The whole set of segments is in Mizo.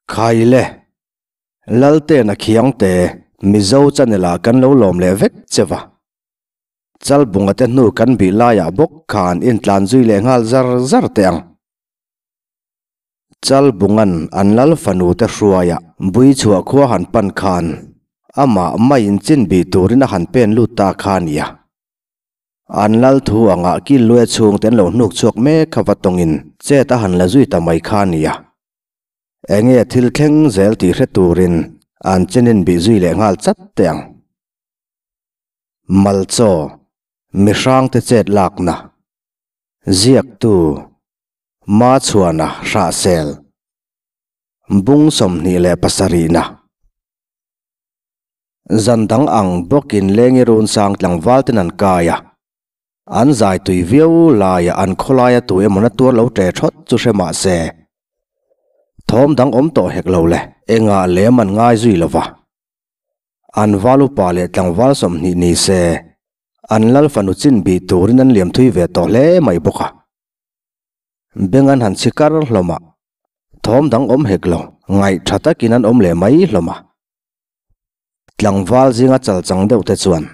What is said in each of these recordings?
Khaile, Laltena Khiangte, Mizo channel ah kan lo lawm leh vek che va. Chalbunga te hnu kan bih laiah bawk khan intlan zui leh nghal zar zar teh ang. Chalbunga'n an lal fanu te hruaia Buichhuah khua han pan khan amah maiin chin bih turin a han pen lut ta kha a nia. An lal thu angah kil luai chhung te an lo hnuk chhuak mek kha va tawngin chet a han la zui ta mai kha a nia. Enge thil thleng zel tih hre turin an chenin bih zui leh nghal chat teh ang. Malchaw, Mihrangte chet lakna, Ziaktu, Machhuana Hrahsel, Bung 27na. Zan dang ang bawkin Lengi Runsang tlangval ten an kai a, an zai tui viau laia an khawlaia tu emaw na tuar lo ṭe thawt chu hre mah se, thawm dang awm tawh hek lo le, engah lem an ngai zui lo va. An val upa leh tlangval 20 ni se, an lal fanu chin bih turin an liam thui ve tawh hle mai bawk a. Beng an han chhi kar hlawm a, thawm dang awm hek lo, ngaih tha takin an awm leh mai hlawm a. Tlangval zinga chal chang deuh te chuan,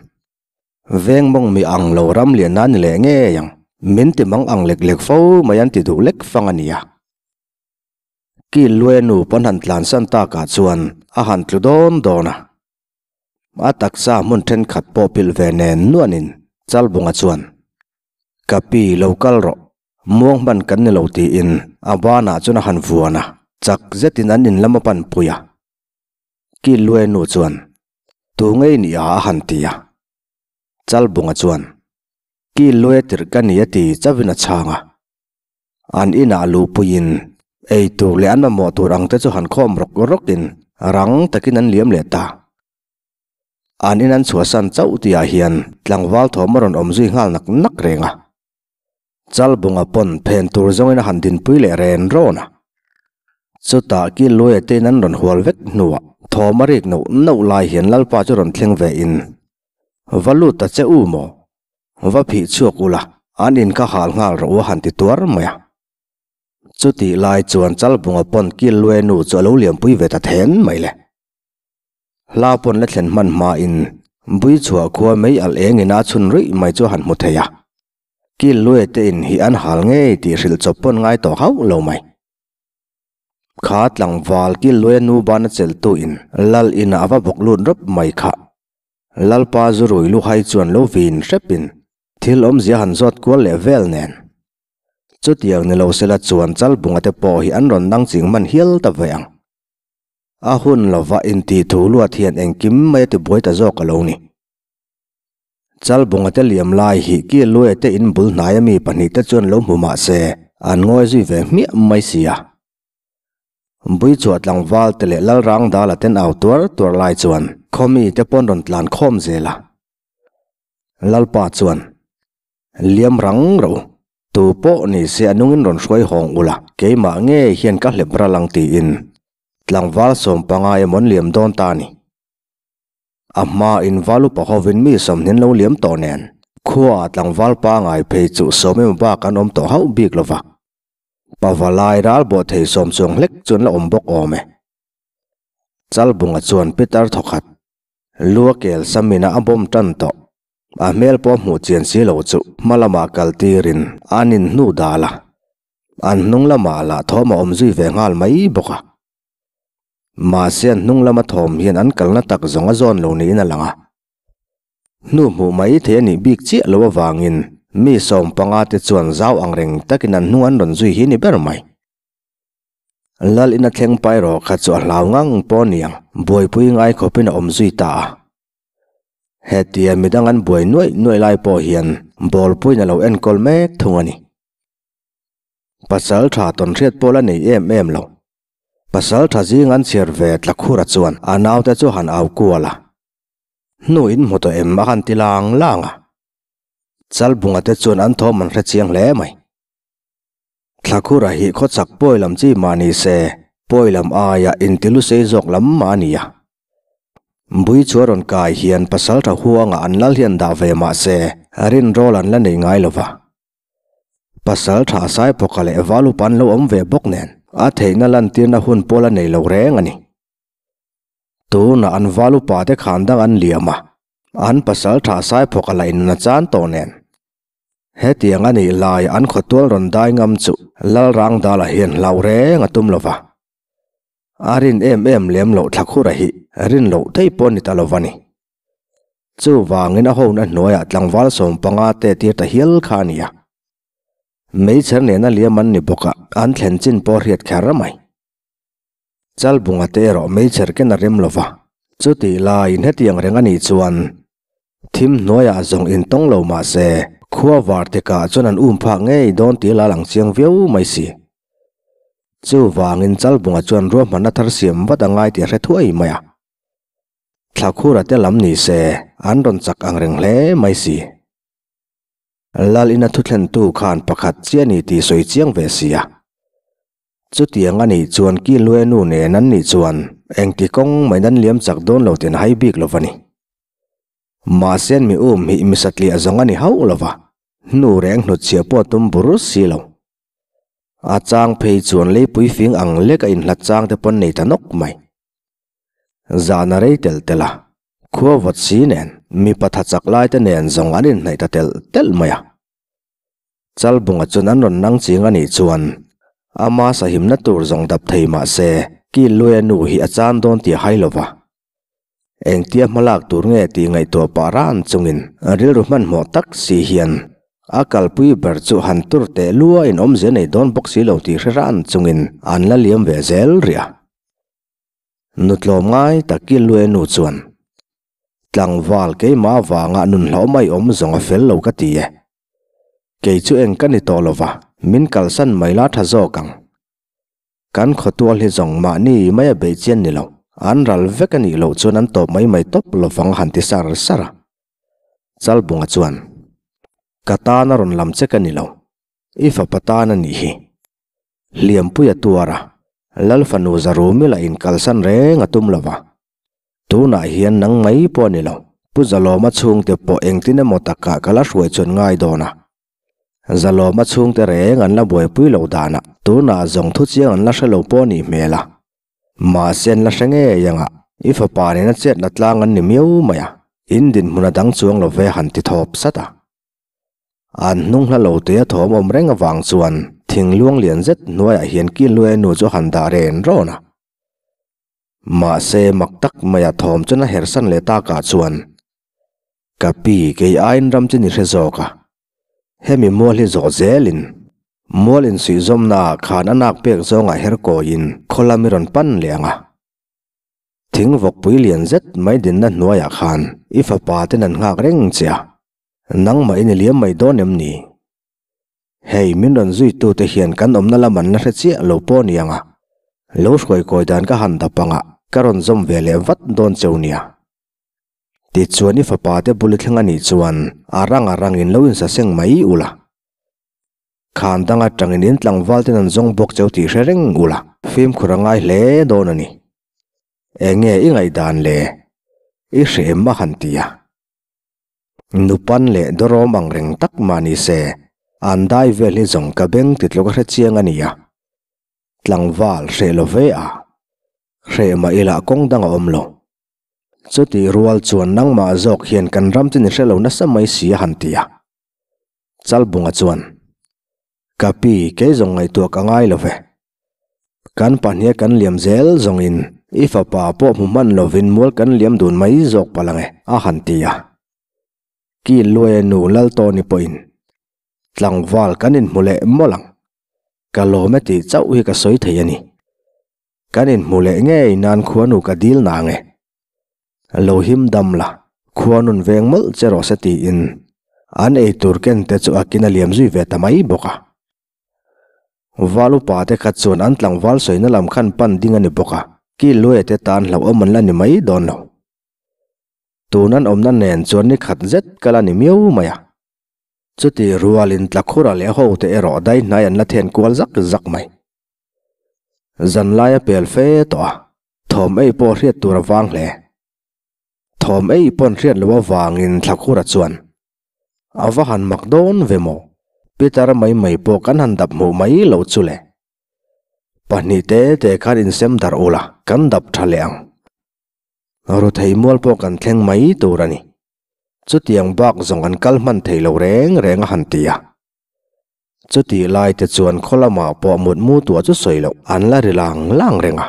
Veng mawng mi ang lo ram lian a ni leh ngei ang, min ti mang ang lek lek fo mai an ti duh lek fang a nia. Kil luai nu pawn han tlansan takah chuan a han tlu dawn dawn a. A taksa hmun thenkhat pawh pilh ve nen nuanin Chalbunga chuan, Ka pi lo kal rawh, muang hman kan ni lo tiin a banah chuan a han vuan a, chak zetin an in lam a pan pui a. Kil luai nu chuan, Tu ngei ni a a han ti a. Chalbunga chuan, Kil luai tirh ka ni a ti chauhin a chhang a. An inah luhpuiin ei tur leh an mamawh tur ang te chu han khawm rawk rawkin rang takin an liam leh ta. An in an chhuahsan chauh tihah hian tlangval thawm a rawn awm zui nghal nak nak reng a. Chalbunga pawn phen tur zawngin a han dinpui leh ren rawn a. Chutah kil luaia tein an rawn hual vek hnuah thawm a rik nauh nauh lai hian Lalpa chu rawn thleng ve in, Va lut ta che u maw? Va phih chhuak ula, an in kha hal nghal rawh u a han ti tuar mai a. Chutih lai chuan Chalbunga pawn kil luai nu chu a lo liampui ve ta then mai le. Hla pawn la thlen hman hmain Buichhuah khua mei alh engin a chhun ruih mai chu a han hmu thei a. Kil luai te in hi an hal ngei tih hrilh chawp pawn ngai tawh hauh lo mai. Kha tlangval kil luai a nu ban a chelhtu in lal inah a va bawk lut rawp mai kha. Lalpa zu rui luhai chuan lo vin hrepin thil awmzia han zawt kual leh vel nen. Chutiang ni lo sela chuan Chalbunga te pawh hi an rawn nang ching hman hial ta ve ang. A hun lova intih thu luat hian engkim mai a ti buai ta zawk a lo ni. Chalbunga te liam lai hi Kil Luaia te in bul hnaia mi pahnihte chuan lo hmu mah se an ngawi zui ve hmiah mai sia. Buichhuah tlangval te leh Lalrang Dala ten au tuar tuar lai chuan khawmi te pawn rawn tlan khawm zel a. Lalpa chuan, Liam rang ro, tu pawh ni se a nungin rawn hruai hawng ula, keimah ngei hian ka hlep ral ang tiin tlangval 15 emaw an liam dawn ta a ni. A hma in val upa hovin mi sawmhnin lo liam tawh nen khuaah tlangval pangai phei chu sawm emaw bak an awm tawh hauh bik lova. Pavalai ral bawh thei sawm chuang hlek chuan la awm bawk awm e. Chalbunga chuan Peter thawkhat lua kel samina a bawm tan tawh. A hmel pawh hmuh chian si lo chu hma lamah kal tirin an in hnu dal a, an hnung lamah lah thawm a awm zui ve nghal mai bawk a. Mahse an hnung lama thawm hian an kalna tak zawng a zawn lo niin a lang a. Hnu hmuh mai thei a nih bik chiah lo avangin mi 15 te chuan zau ang reng takin an hnung an rawn zui hi ni ber mai. Lal ina thleng pai rawh kha chu a hlau ngang pawh niang buaipui ngai khawpin a awm zui ta a. Hetia midang an buai nuaih nuaih lai pawh hian bawlpuiin a lo enkawl mek thung a ni. Pasal tha tawn hriat pawh la nei em em lo. Pasal tha zing an chhiar ve Tlakhura chuan a naute chu han au kual a. Hnu in hmu tawh em a han ti lang lang a. Chalbunga te chuan an thawm an hre chiang hle mai. Thlakhura hi khawchak pawi lam chi mah ni se, pawi lam aia intilu sei zawk lam mah a ni a. Bui chu a rawn kai hian pasaltha huangah an lal hian dah ve mah se, rinrawl an la nei ngai lo va. Pasaltha Saipawka leh Valupa an lo awm ve bawk nen. A theihna lantirna hun pawh la nei lo reng a ni. Tunah an val upa te khan dang an liam a, an pasal tha Saiphawk a la inna chan tawh nen. Hetiang a nih lai an khawtual rawn dai ngam chu Lalrangdala hian hlauh reng a tum lo va. A rin em em lem loh Thlakhura hi rin loh theih pawh a ni ta lo va ni. Chuvangin a hona hnuaiah tlangval 15 te tir ta hial kha a ni a. Meichher nena liam an ni bawk a, an thlen chin pawh hriat kher mai. Chalbunga te erawh meichher ken a rem lo va, chutih laiin hetiang reng a nih chuan thim hnuaiah zawng intawng lo mah se khua var tikah chuan an um phak ngei dawn tih la lang chiang viau mai si. Chuvangin Chalbunga chuan ruahmanna thar siam vat a ngai tih a hre thuai mai a. Thlakhura te lam ni se an rawn chak ang reng hle mai si. Lal ina thuthlentu khan pakhat chiah ni tih sawi chiang ve si a. Chutiang a nih chuan ki lue nu nen an nih chuan engti kawng mai nan liam chak dawn lo tin hai bik lo va ni. Mahse mi um hi mi satliah zawng a ni hauh lo va, hnu reng hnutchhiah pawh tum bur si lo. A chang phei chuan leipui fing ang lek a inhlat chang te pawn nei ta nawk mai. Zan a rei telh telh a, khua vawt si nen mipa tha chak lai te nen zawng an inhnaih ta telh telh mai a. Chalbunga chuan an rawn nang ching a nih chuan ama sahimna tur zawng dap thei mah se Kil Luia nu hi a chan dawn tih a hai lo va. Engtia hmalak tur nge tih ngaihtuah pah ran chungin rilru hmanhmawh tak si hian a kalpui ber chu han tur teh lua in awmzia nei dawn bawk si lo tih hre ran chungin an la liam ve zel rih a. Nutlawm ngai tak Kil Luia nu chuan Tlangval keimah avanga nun hlauh mai awm zawng a fel lo ka ti e. Kei chu eng ka ni tawh lo va, min kalsan mai la tha zawk ang. Kan khawtual hi zawng mahni mai a beih chian ni lo, an ral vek a nih loh chuan an tawp mai mai tawp lo vang han ti sar sar a. Chalbunga chuan, Ka tan a rawn lam che ka ni lo, i fapa tan a nih hi. Hliampui a tuar a, Lal fanu Zarumi lah in kalsan reng a tum lo va. Tunah hian nang mai pawh a ni lo, Pu Zalawma chhungte pawh engtin emaw takah ka la hruai chuan ngai dawn a. Zalawma chhungte reng an la buaipui loh danah tunah zawng thu chiang an la hre lo pawh a nih hmel a. Mahse an la hre ngei anga i fapa nena chetna tlang an ni miau mai a, in dinhmun a dang chuang lo ve han ti thawp sat a. An hnung hla lo te a thawm awm reng avang chuan thing luang lian zet hnuaiah hian Killuaia nu chu a han dah ren rawn a. Mahse mak tak maia thawm chuan a hersan leh takah chuan ka pi kei aiin ram chu ni hre zawk a, hemi mual hi zawh zelin mual insuihzawmnaah khan a nak pek zawngah her kawiin khaw lam i rawn pan leh ang a. Thing vawkpui lian zet mai dinna hnuaiah khan i fapa ten an nghak reng che a, nangmah i ni liam mai dawn em ni? Hei min rawn zuitute hian kan awmna lam an la hre chiah lo pawh ni ang a, lo hruai kawi dan ka han dap ang a, ka rawn zawm ve leh vat dawn cheu nia. Tichuan i fapa te bul i thleng a nih chuan a rang a rangin lo insaseng mai ula. Khan dang atangin in tlangval ten an zawng bawk cheu tih hre reng ula, fimkhur a ngai hle dawn a ni. Enge i ngaihdan le? I hre em a han ti a. Nupan leh dawrawm ang reng tak mah ni se, an dai vel hi zawng ka beng ti tluk a hre chiang a nia. Tlangval hreh lo ve a, hreh mah ila kawng dang a awm lo. Chutih rual chuan nangmah zawk hian kan ram chu ni hre lo nasa mai si a han ti a. Chalbunga chuan, Ka pi, kei zawng ngaihtuah ka ngai lo ve. Kan pahniha kan liam zel zawngin i fapa pawh hmu hman lovin mual kan liam dun mai zawk palh ang e, a han ti a. Ki Luaia nu Laltawni pawhin, Tlangval kan inhmu leh mawlh ang. Ka lawm e tih chauh hi ka sawi thei a ni. Kan inhmu leh ngei nan khuanu ka dil na ang e. Lo him dam la, khuanun veng mawlh che rawh se tiin an eitur ken te chu a kin a liam zui ve ta mai bawk a. Val upa te kha chuan an tlangval sawina lam khan pan ding a ni bawk a, ki luaia te tan hlauhawm an la ni mai dawn lo. Tun an awmna nen chuan ni khat zet kal a ni miau mai a. Chuti rualin Tlakhura leh ho te erawh dai hnai an la then kual zak zak mai. Zanlai a pel fe tawh a, thawm ei pawh hriat tur a vang hle. Thawm ei pawn hriat loh avangin Tlakhura chuan A va han mak dawn ve maw? Peter mai mai pawh kan han dap hmuh mai lo chu le. Pahnih te te khan insem darh ula, kan dap tha leh ang. Ruthei mual pawh kan thleng mai tur a ni. Chutiang bak zawng an kal hman thei lo reng reng a han ti a. Chutih lai te chuan khaw lamah pawh mutmu tuah chu sawi loh an la ri lang lang reng a.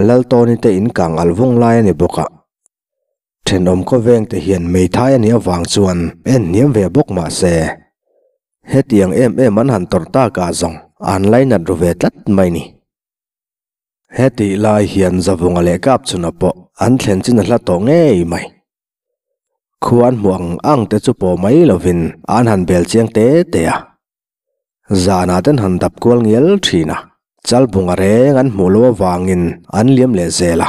Laltawni te in kang al vung lai a ni bawk a. Thenawm khawveng te hian meithai a nih avang chuan en hniam ve bawk mah se, hetiang em em an han tawrh tak ah zawng an lainat ru ve tlat mai ni. Hetih lai hian Zavunga leh Kapchhuna pawh an thlen chin a hla tawh ngei mai. Khua an hmuh ang ang te chu pawh mai lovin an han bel chiang te te a. Zanah ten han dap kual ngial thin a, Chalbunga reng an hmuh loh avangin an liam leh zel a.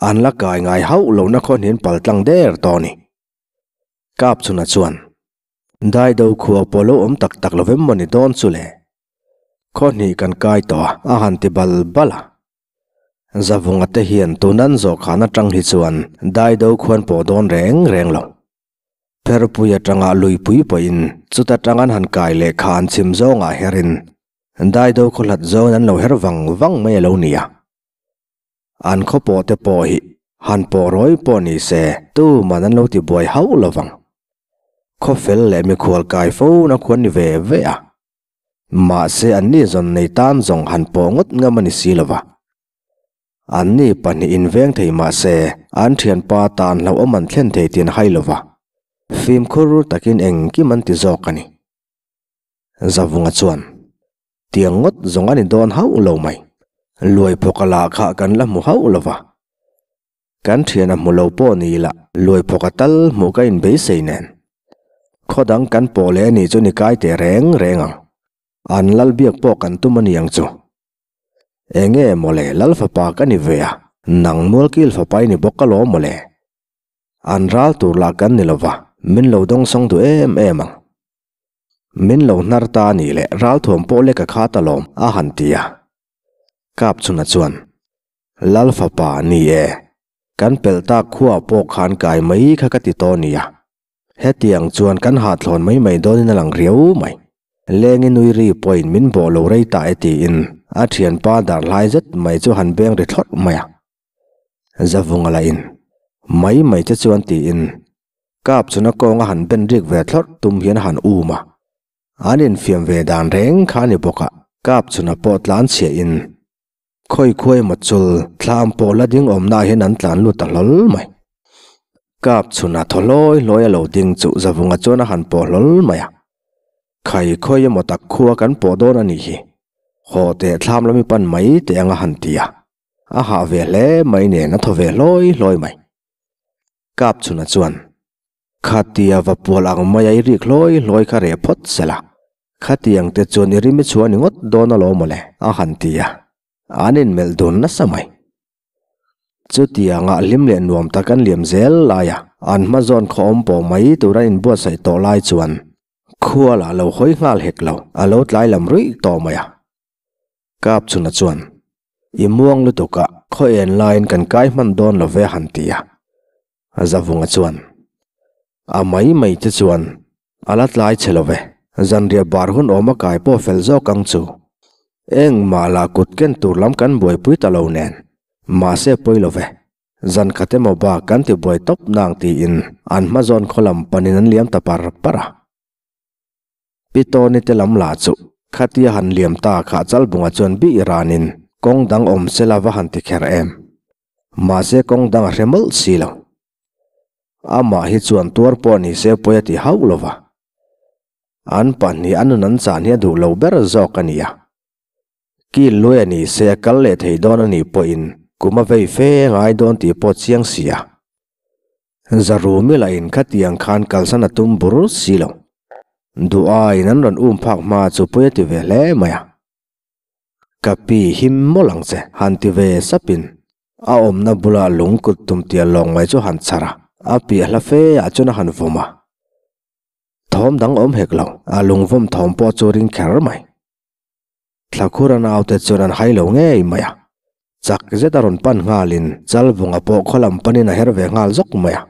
An la kai ngai hauh lohna khaw hnin pal tlang der tawh a ni. Kapchhuna chuan, Daido khua pawh lo awm tak tak lovem maw ni dawn chu le? Khaw hnih kan kai tawh a, a han ti bal bal a. Zavunga te hian tun an zawh khan atang hi chuan Daido khuan pawh dawn reng reng lo. Pherpui atanga luipui pawhin chuta tang an han kai leh kha an chhim zawngah herin Daido khaw hlat zawngin an lo her vang vang mai a lo ni a. An khaw pawh te pawh hi han pawh rawi pawh ni se tuman an lo ti buai hauh lo vang. Khaw fel leh mikhual kai fo na khuan ni ve ve a. Mahse anni zawn nei tan zawng han pawh ngawt ngam a ni si lo va. Anni pahnih inveng thei mahse an thianpa tan hlauhawm an thlen thei tih an hai lo va. Fimkhur takin engkim an ti zawk a ni. Zavunga chuan, Tiang ngawt zawng a ni dawn hauh lo mai. Luai phawka lah kha kan la hmu hauh lo va. Kan thian a hmu lo pawh ni ila, luai phawka tal hmuh ka inbeisei nen. Khaw dang kan pawh leh a nih chu ni kai teh reng reng ang. An lal biak pawh kan tum a ni ang chu. Enge mawle lal fapa ka ni ve a, nang mualkil fapa i ni bawk alawm mawle. An ral tur lah kan ni lova, min lo dawngsawng duh em em ang. Min lo hnar ta a nih leh ralthuam pawh lek a khat alawm a han ti a. Kapchhuna chuan, Lal fapa ni e, kan pelh tak khuaah pawh khan kai mai kha ka ti tawh nia. Hetiang chuan kan hahthlawn mai mai dawnin a lang riau mai. Lengi nui ri pawhin min bawh lo rei ta e tiin a thianpa dar hlai zet mai chu han beng ri thlawrh mai a. Zavunga lahin mai mai che chuan tiin kap chuna kawnga han ben rik ve thlawrh tum hian a han um a. An infiam ve dan reng kha a ni bawk a, kap chuna pawh tlan chhiahin Khawi khuai maw chul thlam pawh la ding awmnaah hian an tlan lut ta hlawl mai. Kap chhunah thaw hlawi hlawi a lo ding chuh Zavunga chuan a han pawh hlawl mai a. Khai khawi emaw tak khua kan pawh dawn a nih hi. Haw teh thlam lami pan mai teh ang a han ti a. A hah ve hle mai nen a thaw ve hlawi hlawi mai. Kap chhunah chuan Khatia va pual ang maia i rik hlawi hlawi kha reh phawt sela, khatiang te chuan i rim i chhuah ni ngawt dawn alawm mawle, a han ti a, an inmelh dun nasa mai. Chutianga hlim leh nuam tak an liam zel laia an hma zawn khaw awm pawh mai tur an inbuatsaih tawh lai chuan khual a lo hawi nghal hek lo, a lo tlai lam ruih tawh mai a. Kapchhuna chuan, I muang lutuk a, khaw en laiin kan kai hman dawn lo ve a han ti a. Zavunga chuan, A mai mai te chuan a la tlai che lo ve, zanriah bar hun awm a kai pawh fel zawk ang chu. Engmah lah kut ken tur lam kan buaipui ta lo nen, mahse pawi lo ve, zan khat emaw bak kan ti buai tawp nang tiin an hma zawn khaw lam panin an liam ta par par a. Pi Tawni te lam lah chu khatia han liam ta kha Chalbunga chuan bih ranin kawng dang awm se la va han ti kher em. Mahse kawng dang a hre mawlh si lo. Amah hi chuan tuar pawh ni se pawi a ti hauh lo va. An pahnih a nun an chan hi a duh lo ber zawk a ni a. Kil luai a ni se a kal leh thei dawn a nih pawhin kum a vei fe ngai dawn tih pawh chiang si a. Zarumi lahin khatiang khan kalsan a tum bur si lo. Duh aiin an rawn um phak hma chu pawi a ti ve hle mai a. Ka pi him mawlh ang che, han ti ve sapin a awmna bulah lung kut tum tial lawng mai chu han chhar a, a piah hla fe ah chuan a han vawm a. Thawm dang awm hek lo, a lung vawm thawm pawh chu ring kher mai. Thlakhur a naute chuan an hai lo ngei mai a, chak zet a rawn pan nghalin Chalvunga pawh khaw lam panin a her ve nghal zawk mai a.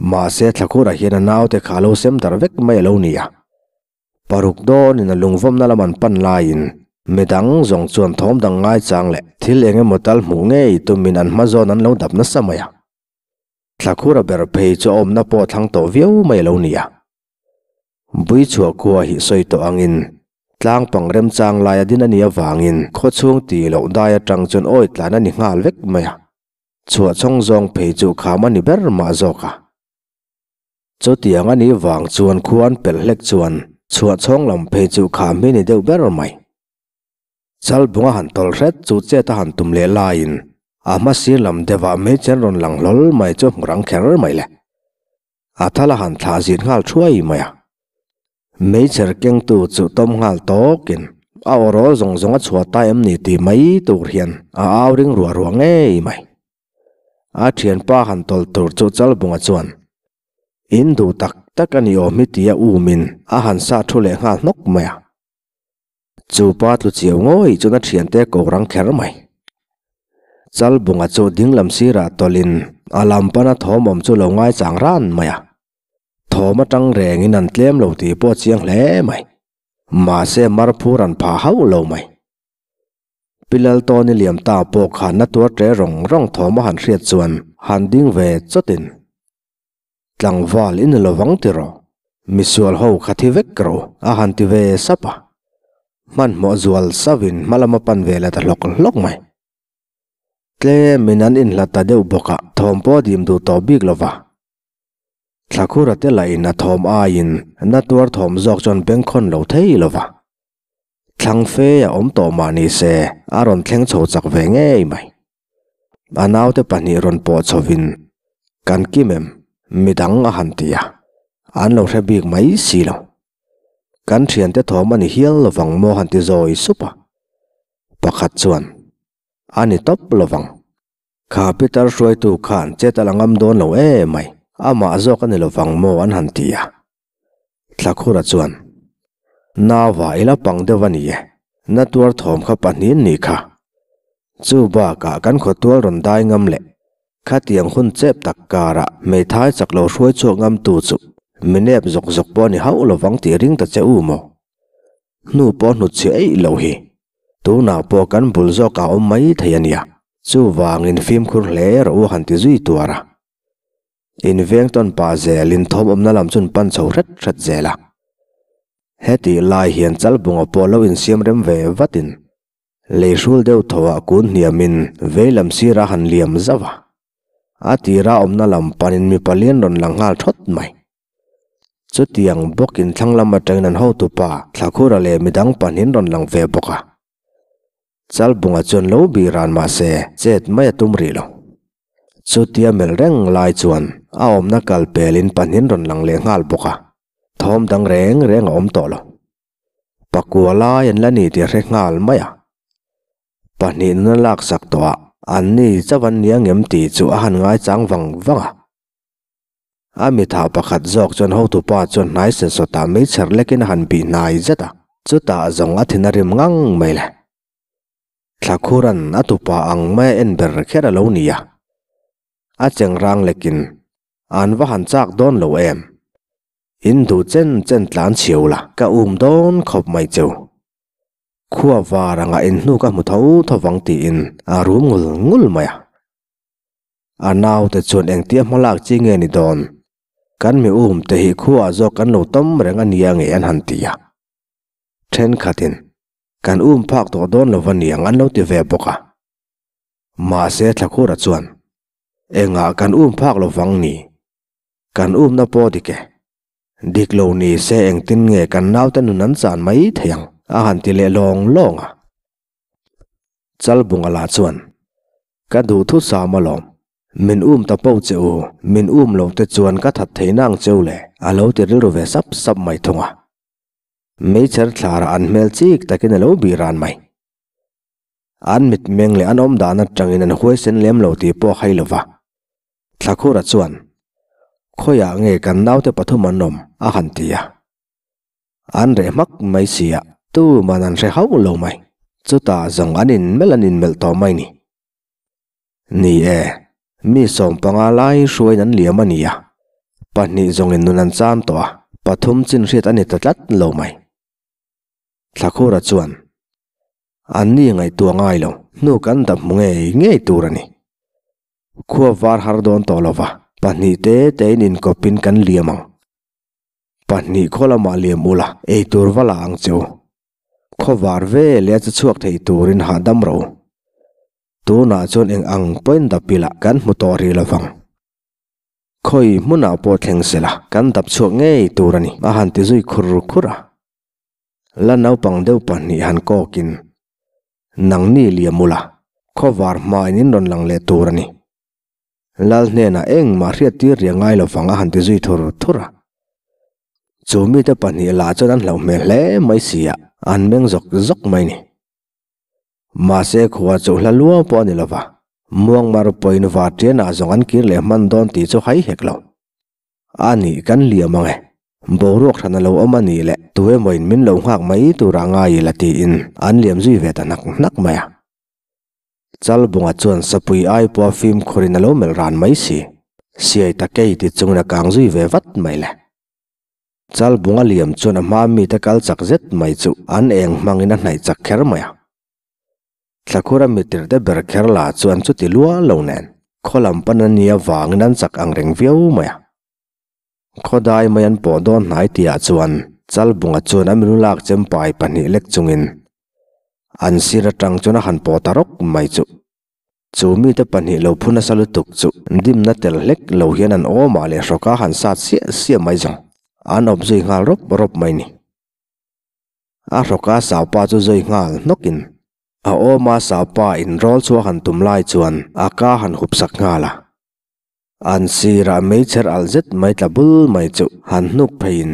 Mahse Thlakhurah hian a naute kha a lo sem darh vek mai a lo ni a. Paruk dawnin a lungvawmna lam an pan laiin. Midang zawng chuan thawm dang ngaichang leh thil eng emaw tal hmuh ngei tumin an hma zawn an lo dap nasa mai a. Thlakhura ber phei chu a awmna pawh thlang tawh viau mai a lo ni a. Buichhuah khua hi sawi tawh angin tlang pang remchang laia din a nih avangin khawchhung tih loh dai atang chuan awi tlan a ni nghal vek mai a. Chhuah chhawng zawng phei chu kham a ni ber mah zawk a. Chutiang a nih vang chuan khua an pelh hlek chuan chhuah chhawng lam phei chu kham hi ni deuh ber mai. Chalbunga han tawlh hret chu chet a han tum leh laiin a hma sir lam deuhah hmeichhe rawn lang hlawl mai chu hmu rang kher mai le. A thal a han thlah zit nghal thuai mai a. Meichher kengtu chu tawm nghal tawkin a aw rawl zawng zawng a chhuah ta em ni tih mai tur hian a au ring ruah ruah ngei mai. A thianpa han tawlh tur chu Chalbunga chuan in duh tak tak a ni awm hi tia umin a han sa thu leh nghal hnawk mai a. Chu pa tlu chiau ngawih chuan a thiante ko rang kher mai. Chalbunga chu dinglam sirah tawlhin a lam pana thawm awm chu lo ngaichang ran mai a. Thawm atang rengin an tlem lo tih pawh a chiang hle mai. Mahse marphur an phah hauh lo mai. Pi Laltawni liam ta pawh khan na tuar ṭe rawng rawng thawm a han hriat chuan han ding ve chawtin, Tlangval i ni lovang tiraw? Misual ho kha thi vek ro a han ti ve sap a. Hmanhmawh zual sauhin hma lama pan ve leh ta hlawk hlawk mai. Tlemin an inhlat ta deuh bawk a, thawm pawh a dim duh tawh bik lova. Thlakhura te lahin a thawm aiin na tuar thawm zawk chuan bengkhawn lo thei lova. Thlang fe a awm tawh mah ni se a rawn thleng chho chak ve ngei mai. A naute pahnih rawn pawh chhovin kan kim em midang a han ti a, an lo hre bik mai si lo. Kan thiante thawm a ni hial lovang maw han ti zawi sup a. Pakhat chuan a ni tawp lovang. Kha Peter hruaitu khan chet a la ngam dawn lo em mai, amah zawk a ni lovang maw an han ti a. Thlakhura chuan, Nauva i la pang deuh a ni e, na tuar thawm kha pahnih nih kha. Chu bakah kan khawtual rawn dai ngam leh khatiang hun chep tak karah hmeithai chak lo hruai chhuak ngam tu chu minep zawk zawk pawh a ni hauh lovang tih ring ta che u maw? Hnu pawh hnut chhe eih lo hi. Tunah pawh kan bul zawkah awm mai thei a nia, chuvangin fimkhur hle rawh u han ti zui tuar a. In veng tawn pah zel in thawm awmna lam chuan pan chho hret hret zel a. Hetih lai hian Chalbunga pawh lo insiam rem ve vatin lei hrul deuh thaw ah kun hniamin vei lam sirah han liam zauh a. A tira awmna lam panin mipa lian rawn lang nghal thawt mai. Chutiang bawkin thlang lam atangin an hotupa Thlakhura leh midang pahnihin rawn lang ve bawk a. Chalbunga chuan lo bih ran mah se chet mai a tum rih lo. Chutia melh reng lai chuan a awmna kal pelin pahnin rawn lang leh nghal bawk a, thawm dang reng reng a awm tawh lo. Pakua lai an la ni tih a hre nghal mai a. Pahnih nuna laksak tawh ah an ni chauh an nia ngem tih chu a han ngaichang vang vang a. A mitha pakhat zawk chuan hotupa chuan hnai sensawtah meichher lekin a han bih hnai zet a, chutah zawng a thin a rim ngang mai le. Thlakhuran a tupa ang mai a en ber kher a lo ni a, a cheng rang lekin an va han chak dawn lo em? In duh chen chen tlan chhiau la, ka um dawn khawp mai cheu. Khua var anga in hnu ka hmu tho tho vang tiin a rum ngul ngul mai a. A naute chuan engtia hmalak chi nge ni dawn? Kan mi um te hi khuaah zawk kan lo tawm reng a nia nge an han ti a. Thenkhatin Kan um phak tawh dawn lo va niang an lo ti ve bawk a. Mahse Thlakhura chuan, Engah kan um phak lo vang ni? Kan umna pawh dik e. Dik lo ni se engtin nge kan naute nun an chan mai thei ang a han ti leh lawng lawng a. Chalbunga lah chuan, Ka duh thu sam alawm. Min um ta po che u, min um lo te chuan ka that thei nang cheu le a lo ti rilru ve sap sap mai thung a. Meichher thlarah an hmel chik takin a lo bih ran mai. An mitmeng leh an awm dan atangin an huaisen lem lo tih pawh a hai lova. Thlakhura chuan, Khawiah nge kan naute pathum an awm? a han ti a. An reh hmak mai si a, tuman an hre hauh lo mai. Chutah zawng an inmelh an inmelh tawh mai ni. Ni e, mi sawmpanga lai hruaiin an liam a ni a, pahnih zawngin nun an cham tawh a, pathum chin hriat a ni ta tlat lo mai. Thlakhura chuan. An ni ngaihtuah ngai lo, hnu kan dap hmu ngei ngei tur a ni. Khua var har dawn tawh lova, pahnih te tein inkawpin kan liam ang. Pahnih khaw lamah liam ula, eitur va la ang che u. Khaw var ve leh a che chhuak thei turin hahdam rawh u. Tunah chuan eng ang pawhin dap ila kan hmu tawh rih lovang. Khawi hmunah pawh thleng sela kan dap chhuak ngei tur a ni, a han ti zui khur khur a. La naupang deuh pahnih han kawkin, Nangni liam ula, khawvar hmain in rawn lang leh tur a ni. Lal hnenah engmah hriattir riah ngai lovang a han ti zui thur thur a. Chu mite pahnih lah chuan an hlauh hmel hle mai si a, an meng zawk zawk mai ni. Mahse khua chu hla luau pawh a ni lova, Muangmar pawhin Vartianah zawng an kir leh hman dawn tih chu hai hek lo. A nih kan liam ang e. Boruak hran a lo awm a nih leh tu emawin min lo nghak mai turah ngai ila tiin an liam zui ve ta hnak hnak mai a. Chalbunga chuan sapui ai pawha fimkhurin a lo melh ran mai si. Siai ta kei ti chungin a kang zui ve vat mai le. Chalbunga liam chuan a hma mite kal chak zet mai chu an eng hmangin a hnaih chak kher mai a. Thlakhura mitirte ber kher lah chuan chuti lua lo nen khaw lam pan a nia vangin an chak ang reng viau mai a. Khawdai mai an pawh dawn hnai tihah chuan Chalbunga chuan a milu lak chempai pahnih lek chungin an sir atang chuan a han pawh ta rawk mai chu. Chu mite pahnih lo phu nasa lutuk chu dimna tel hlek lo hian an awmah leh hrawka han sat siah siah mai zawng an awp zui nghal rawp rawp mai ni. A hrawka saupa chu zui nghal hnawkin a awma saupa inrawl chu a han tum lai chuan a ka han hup sak nghal a. An sirah meichher alh zet mai tla bul mai chu han hnuk pheiin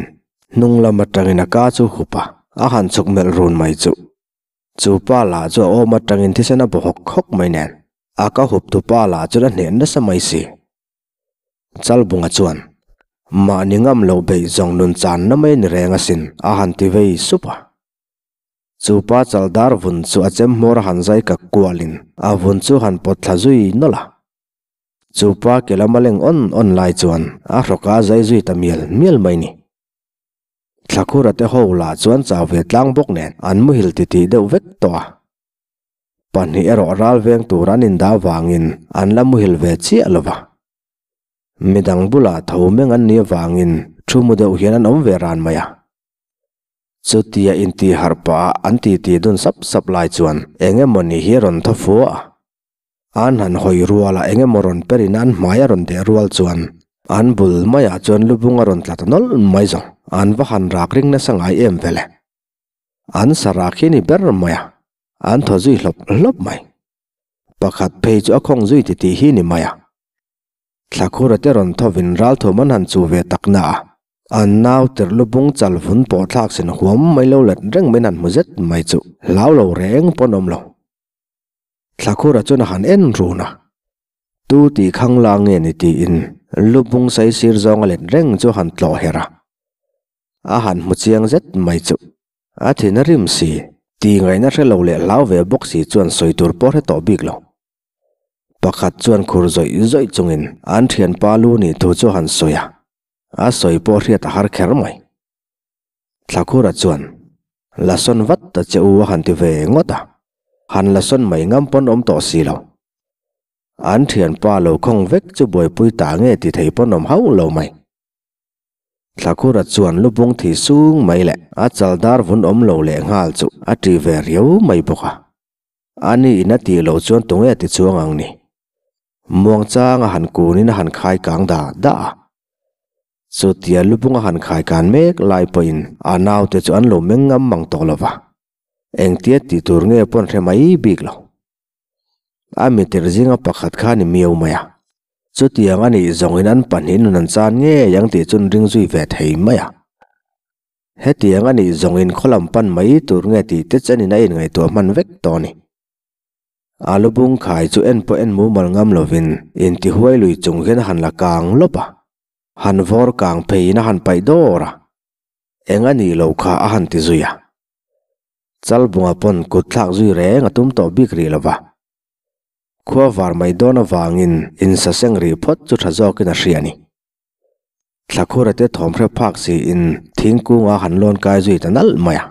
hnung lam atangin a ka chu hup a, a han chhuk melh run mai chu. Chu pa lah chu a awm atangin thisen a baw hawk hawk mai nen a ka hup tu pa lah chuan a hneh nasa mai si. Chalbunga chuan, Mahni ngam lo beih zawng nun channa mai ni reng asin, a han ti vei sup a. Chu pa chaldar vun chu a chem hmawr a han zai kak kualin a vun chu han pawt thla zui nawlh a. Chu pa ke lama leng awn awn lai chuan a hrawk a zai zui ta mial mial mai ni. Thlakhura te ho lah chuan chau ve tlang bawk nen an muhil titih deuh vek tawh a. Pahnih erawh ral veng tur an indah avangin an la muhil ve chiah lo va. Midang bulah tho meng an nih avangin thu mu deuh hian an awm ve ran mai a. Chutia inti harh pah a an titi dun sap sap lai chuan eng emaw ni hi a rawn thaw fua a. An han hawi rual a eng emaw rawn perin an hmai a rawn deh rual chuan an bul maiah chuan lubung a rawn tla ta nawlh mai zawng. An va han rak ring nasa ngai em vele. An sarak hi a ni ber mai a. An thaw zui hlawp hlawp mai. Pakhat phei chu a khawng zui ti tih hi ni mai a. Thlakhura te rawn thawvin ralthawm an han chu ve tak na a, an nau tirh lubung chal vun pawh thlak sin huam mai lo let reng mai in han hmu zet mai chu hlau lo reng pawn awm lo. Thlakhura chuan a han en run a, tu tih khang la nge ni tiin lubung saisir zawng a let reng chu a han tlawh herh a, a han hmu chiang zet mai chu. A thin a rim si, ti ngaihna hre lo leh hlau ve bawk si chuan sawi tur pawh hre tawh bik lo. Pakhat chuan khur zawih zawih chungin an thianpa lu nih thu chu a han sawi a, a sawi pawh hriat a har kher mai. Thlakhura chuan, La sawn vat ta che u a han ti ve ngawt a, han la sawn mai ngam pawn awm tawh si lo. An thianpa lo khawng vek chu buaipui ta nge ti thei pawn awm hauh lo mai. Thlakhura chuan lubung thi sung mai leh a chaldar vun awm lo leh nghal chu a ṭi ve riau mai bawk a. Ani in a tih loh chuan tunge ti chuang ang ni? Muangchang a han kunin a han khai kang da da a. Chutia lubung a han khai kan mek lai pawhin a naute chu an lo meng ngam mang tawh lo va. Engtia tih tur nge pawn hre mai bik lo. A mitir zinga pakhat kha a ni miau mai a. Chutiang a nih zawngin an pahnih nun an chan ngei ang tih chu an ring zui ve thei mai a. Hetiang a nih zawngin khaw lam pan mai tur nge tih te chenin a inngaihtuah hman vek tawh a ni. A lubung khai chu en pawh en mumal ngam lovin intihuai lui chung hian a han la kang lawp a, han vawr kang pheiin a han paih dawr a. Eng a nih loh kha a han ti zui a. Chalbunga pawn kut thlak zui reng a tum tawh bik rih lo va. Khua var mai dawn avangin insaseng rih phawt chu tha zawkin a hria a ni. Thlakhura te thawm hre phak siin thingkung a han lawn kai zui ta nalh mai a.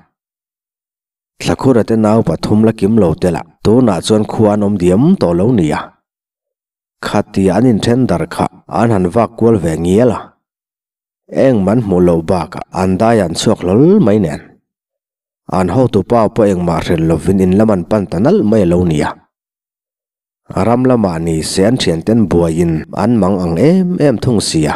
Thlakhura te nau pathum la kim lo te lah tunah chuan khua an awm diam tawh lo nia. Khatia an inthen dar kha an han vak kual ve ngial a. Eng man hmuh loh bakah an dai an chhuak hlawl mai nen. An hotupa pawh engmah hrel lovin in lam an pan ta nalh mai a lo nia. Ram lamah ni se an thianten buaiin an mang ang em em thung sia.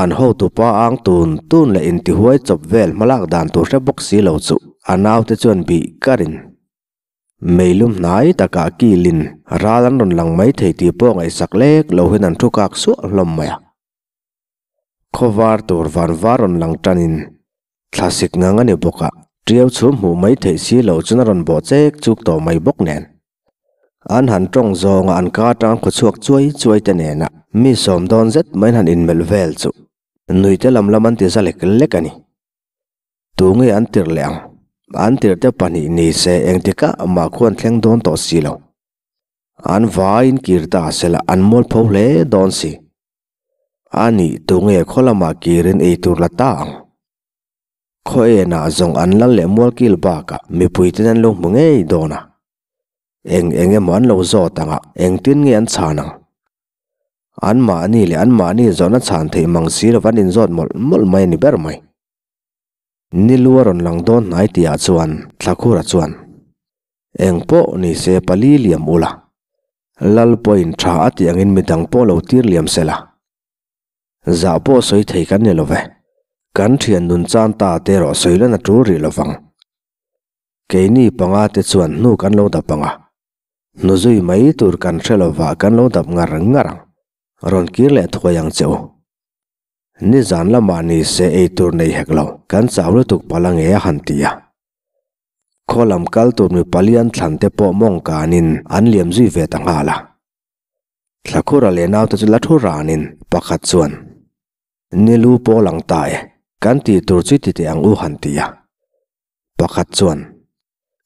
An hotupa ang tun tun leh intihuai chawp vel hmalak dan tur hre bawk si lo chu a naute chuan bih karin meilum hnai takah kilin ral an rawn lang mai thei tih pawh ngaihsak lek lo hian an thu kak suah hlawm mai a. Khawvar tur van var rawn lang tanin thlasik ngang a ni bawk a, ṭiau chhum hmuh mai theih si loh chuan a rawn bawh chek chuk tawh mai bawk nen. An han tawng zawnga an ka atang khaw chhuak chuai chuai te nena mi sawm dawn zet mai an han inmelh vel chu nuite lam lam an ti za lek lek a ni. Tunge an tirh leh ang? An tirh te pahnih ni se engtikah mah khuan thleng dawn tawh si lo. An vaiin kir ta sela an mualpho hle dawn si. A nih tunge khaw lamah kirin ei tur la ta ang? Khaw enah zawng an lal leh mualkil bakah mipui ten an lo hmu ngei dawn a. Eng eng emaw an lo zawt ang a, engtin nge an chhan ang? Anmahni leh anmahni zawhna chhan theih mang si lova an inzawt mawlh mawlh mai a ni ber mai. Nilu a rawn lang dawn hnai tihah chuan Thlakhura chuan, Eng pawh ni se pali liam ula, Lal pawhin tha a tih angin midang pawh lo tir liam se la. Zah pawh sawi thei kan ni lo ve. Kan thian nun chan ta te erawh sawi lan a tul rih lo vang. Keini panga te chuan hnu kan lo dap ang a. Hnuzui mai tur kan hre lo vah kan lo dap ngar ngar ang. Rawn kir leh thuai ang che u. Nizan lamah ni se ei tur nei hek lo, kan chau lutuk palh ange a han ti a. Khaw lam kal tur mi palian thlan te pawh mawng kanin an liam zui ve ta nghal a. Thlakhura leh naute chu la thu ranin pakhat chuan, Ni lu pawl ang ta e, kan tih tur chu ti teh ang u han ti a. Pakhat chuan,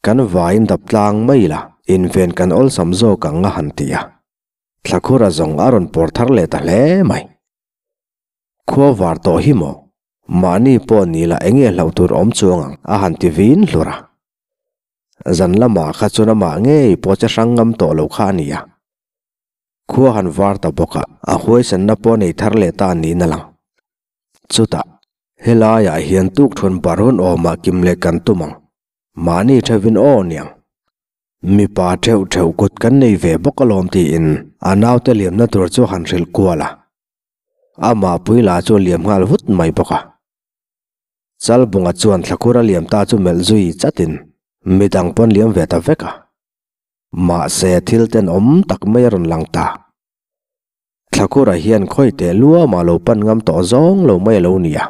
Kan vaiin dap tlang mai ila, inven kan awlsam zawk ang a han ti a. Thlakhura zawng a rawn pawr thar leh ta hle mai. Khua var tawh hi maw? Mahni pawh ni la enge hlauh tur awm chuang ang a han ti vin hlur a. Zan lamah kha chuan amah ngei pawh che hrang ngam tawh lo kha a ni a. Khua han var ta bawk a, a huaisanna pawh nei thar leh ta niin a lang. Chutah, helaiah hian tukthuan barun awmah kim leh kan tum ang. Mahni theuhin aw niang. Mipa theuh theuh kut kan nei ve bawk alawm tiin a naute liamna tur chu han hrilh kual a. Amah Puila chu a liam nghal vut mai bawk a. Chalbunga chuan Thlakhur a liam ta chu melh zui chatin midang pawn liam ve ta vek a. Mahse thil tenawm tak mai a rawn lang ta. Thlakhura hian khawi teh luama lo pan ngam tawh zawng lo mai a lo ni a.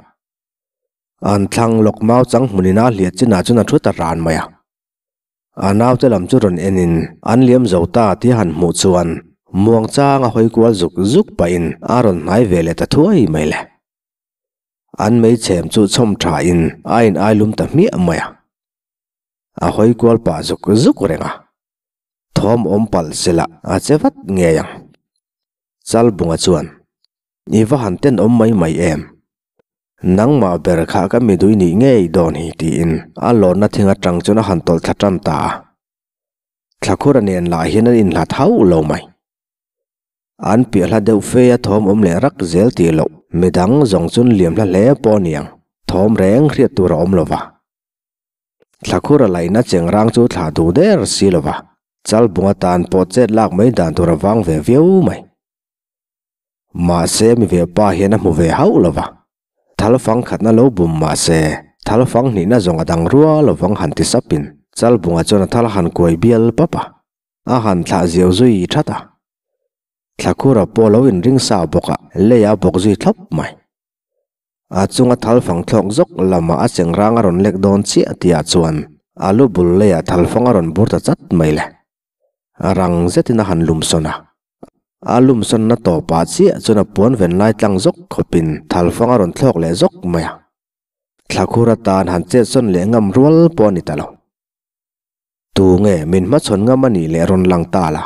An thlang lawk mau chang hmunin a hliah chinah chuan a thu ta ran mai a. A naute lam chu rawn enin an liam zo ta tih a han hmuh chuan muangchang a hawi kual zuk zuk pahin a rawn hnai ve leh ta thuai mai le. An meichhem chu chhawm thain a in ai lum ta hmiah mai a. A hawi kual pah zuk zuk reng a. Thawm awm palh sela a che vat ngei ang. Chalbunga chuan, I va han tenawm mai mai em? Nangmah ber kha ka midui nih ngei dawn hi tiin a lawnna thing atang chuan a han tawlh thla tan ta a. Thlakhura nen lah hian an inhlat hauh lo mai. An piah hla deuh fe a thawm awm leh rak zel tih loh midang zawng chuan liam hla hle pawh a niang thawm reng hriat tur a awm lo va. Thlakhura laihna chengrang chu thlah duh der si lo va, Chalbung atan pawh chet lak mai dan tur a vang ve viau mai. Mahse mi ve pa hian a hmu ve hauh lo va, thal fang khatna lo bum mahse thal fang hnihna zawng a dang rua lo vang han ti sapin Chalbunga chuan a thal han kuai bial pap a, a han thlah ziau zui that a. Thlakhura pawh lo inring sa bawk a, lei a bawk zui thlawp mai. A chunga thal fang thlawk zawk lamah a chengrang a rawn lek dawn chiah tihah chuan a lu bul leiah thal fang a rawn bur ta chat mai le. A rang zetin a han lumsawn a. A lumsawnna tawpah chiah chuan a puan ven lai tlang zawk khawpin thalfang a rawn thlawk leh zawk mai a. Thlakhur atan han chetsawn leh ngam rual pawh a ni ta lo. Tu nge min hmachhawn ngam a nih leh rawn lang ta la?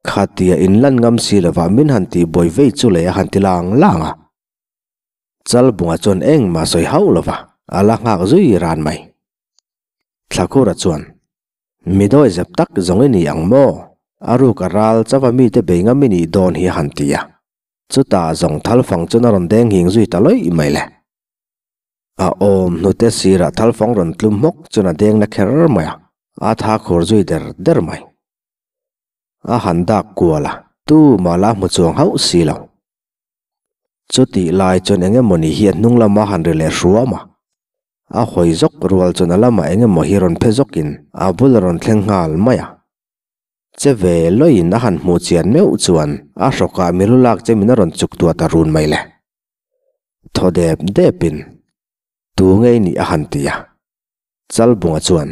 Khatia inlan ngam si lovah min han tih buai vei chu leh a han ti lang lang a. Chalbunga chuan engmah sawi hauh lova a la nghak zui ran mai. Thlakura chuan, Mi dawihzep tak zawng i ni ang maw? A ruk a ral chauh a mite bei ngam i nih dawn hi a han ti a. Chutah zawng thalfang chuan a rawn deng nghing zui ta lawih mai le. A awm hnute sirah thalfang rawn tlum hmawk chuan a deng na kher mai a, a tha khur zui der der mai. A han dak kual a, tumah la hmu chuang hauh si lo. Chutih lai chuan eng emawni hi a hnung lama han ri leh hruam a, a hawi zawk rual chuan a lamah eng emaw hi rawn phe zawkin a bul a rawn thleng nghal mai a. Che ve lawiin a han hmuh chian meuh chuan a hrawkah milu lak che min a rawn chuk tuah ta run mai le. Thaw dep depin, Tu ngei nih a han ti a. Chalbunga chuan,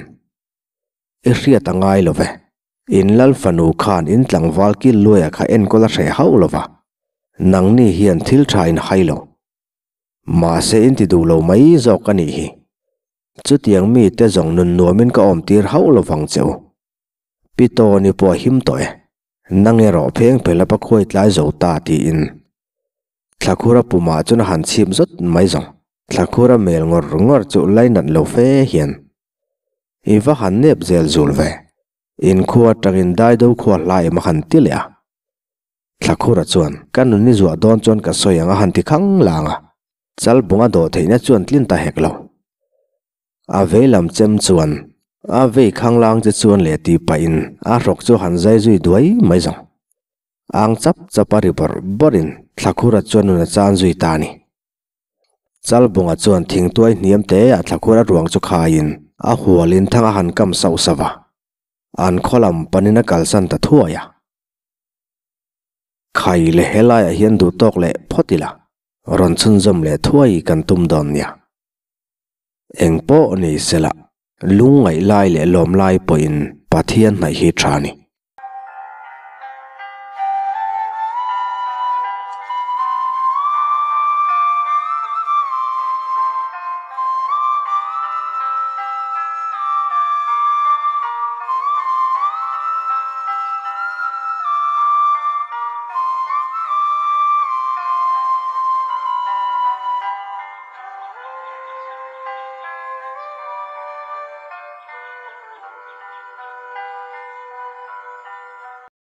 I hriat a ngai lo ve. In lal fanu khan in tlangval kil luaia kha enkawl a hreh hauh lo va, nangni hian thil tha in hai lo. Mahse in ti duh lo mai zawk a nih hi. Chutiang mite zawng nun nuamin ka awmtir hauh lo vang che u. Pi Tawni pawh a him tawh e. Nang erawh pheng phel a pakhuai tlai zo ta tiin Thlakhura pumah chuan a han chhip zawt mai zawng. Thlakhura mel ngawr ngawr chu lainat lo fe hian i va han nep zel zul ve. Inkhua atangin daido khua hla em a han ti leh a. Thlakhura chuan ka nun i zuah dawn chuan ka sawi ang a han ti khang lang a. Chalbunga dawh theihna chuan tlin ta hek lo. A vei lam chem chuan a vei khanglang che chuan leh tih pahin a hrawk chu han zai zui duai mai zawng. Ang chap chap a ri bawrh bawrhin Thlakhura chuan nun a chan zui ta a ni. Chalbunga chuan thingtuai hniam te ah Thlakhura ruang chu khaiin a hualin thang a han kam sauh sauh a, an khaw lam panin a kalsan ta thuai a. Khai leh helaiah hian duhtawk leh phawt ila, rawn chhunzawm leh thuai kan tum dawn nia. Eng pawh ni sela, lungngaih lai leh lawm lai pawhin Pathian hnaih hi tha a ni.